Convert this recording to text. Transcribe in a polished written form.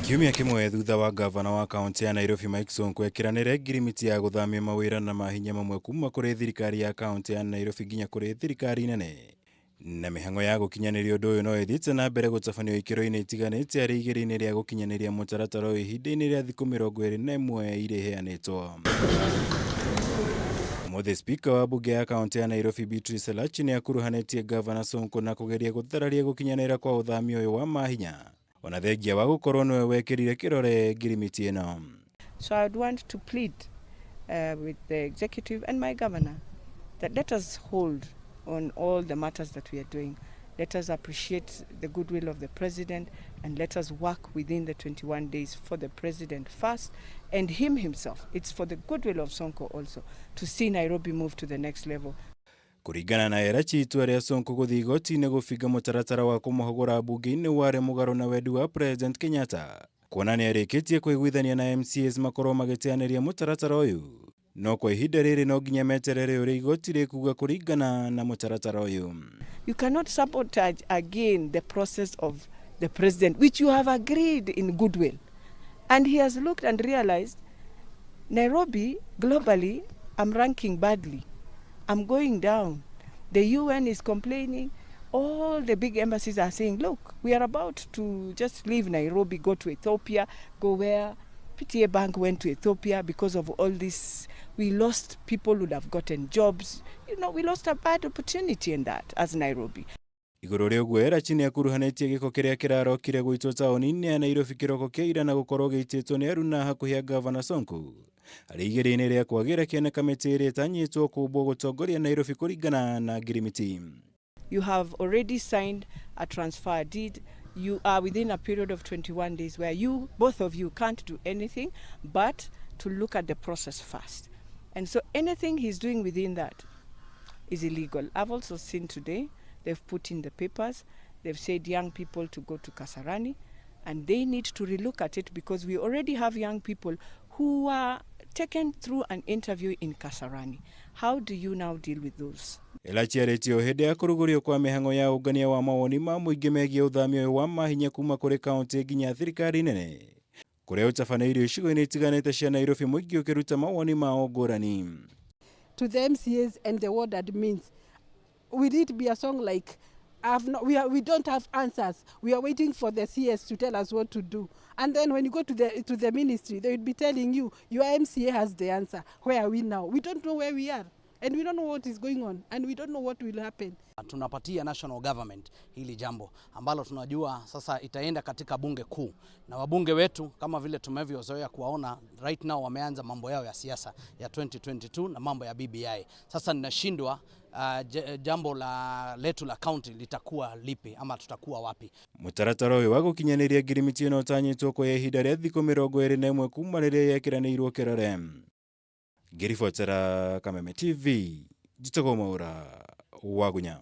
Kiumia kĩmwe thutha wa ngavana wa kaũntĩ ya Nairobi Mike Sonko ekĩranĩre ngirimiti ya gũthamia mawĩra na mahinya mamwe kuma kũrĩ thirikari ya kaũntĩ ya Nairobi nginya kũrĩ thirikari nene. Na mĩhang'o ya gũkinyanĩria ũndũ ũyũ no ĩthiĩte na mbere gũtabanio ikĩro-inĩ itiganĩte arĩ igeria-inĩ rĩa gũkinyanĩria mũtaratara ũyũ ihinda-inĩ rĩa thikũ 21 iria iheanĩtwo. Ũmũthĩ Spika wa mbunge ya kaũntĩ ya Nairobi Beatrice Elachi nĩ akuruhanĩtie Ngavana Sonko na kũgeria gũthararia gũkinyanĩra kwa ũthami ũyũ wa mahinya ona thengia wa gũkorwo nĩwe wekĩrire kĩrore ngirimiti ĩno. So I would want to plead with the executive and my governor that let us hold on all the matters that we are doing. Let us appreciate the goodwill of the president and let us work within the 21 days for the president first and him himself. It's for the goodwill of Sonko also to see Nairobi move to the next level. Kũringana na Elachi, itua rĩa Sonko gũthiĩ igoti-inĩ gũbinga mũtaratara wa kũmũhagũra mbunge-inĩ warĩ mũgarũ na wendi wa President Kenyatta kuona nĩ arĩkĩtie kũiguithania na MCAs makorwo magĩteanĩria mũtaratara ũyũ, no kwa ihinda rĩrĩ no nginya meterere ũrĩa igoti rĩkuga kũringana na mũtaratara ũyũ. You cannot sabotage again the process of the president, which you have agreed in goodwill. And he has looked and realized, Nairobi, globally, I'm ranking badly. I'm going down. The UN is complaining. All the big embassies are saying, look, we are about to just leave Nairobi, go to Ethiopia, go where PTA Bank went to Ethiopia because of all this. We lost people who would have gotten jobs. We lost a bad opportunity in that as Nairobi. Igũrũ rĩa ũguo, Elachi nĩ akuruhanĩtie gĩko kĩrĩa kĩrarokire gũitwo taũni-inĩ ya Nairobi kĩroko kĩa ira na gũkorwo gĩitĩtwo nĩ aruna hakuhĩ a Gavana Sonko arĩ igeria-inĩ rĩa kwagĩra kĩene kamĩtĩ ĩrĩa ĩtanyĩtwo kũmbwo gũtongoria Nairobi kũringana na ngirimiti. You have already signed a transfer deed. You are within a period of 21 days where you, both of you, can't do anything but to look at the process first. And so anything he's doing within that is illegal. I've also seen today, they've put in the papers, they've said young people to go to Kasarani, and they need to relook at it because we already have young people who are taken through an interview in Kasarani. How do you now deal with those? Elachi arĩtie o hĩndĩ ya kũrugũrio kwa mĩhang'o ya ũngania wa mawoni ma mũingĩ megiĩ ũthami ũyũ wa mahinya kuma kũrĩ kaũntĩ nginya thirikari nene kũrĩa ũtabanĩirio icigo-inĩ itiganĩte cia Nairobi, mũingĩ ũkĩruta mawoni mao ngũrani. To the MCAs and the ward admins, will it be a song like, I've not, we, are, we don't have answers. We are waiting for the CS to tell us what to do. And then when you go to the ministry, they will be telling you, your MCA has the answer. Where are we now? We don't know where we are. And we don't know what is going on. And we don't know what will happen. Tunapatia national government hili jambo ambalo tunajua sasa itaenda katika bunge kuu, na wabunge wetu kama vile tumevyozoea kuwaona right now wameanza mambo yao ya siasa ya 2022 na mambo ya BBI. Sasa ninashindwa jambo la letu la county litakuwa lipi ama tutakuwa wapi? Mũtaratara ũyũ wa gũkinyanĩria ngirimiti ĩno ũtanyĩtwo kuoya ihinda rĩa thikũ 21 kuma rĩrĩa yekĩranĩirwo kĩrore. Ngĩribotera Kameme TV, njĩtagwo Mwaũra Wagunya.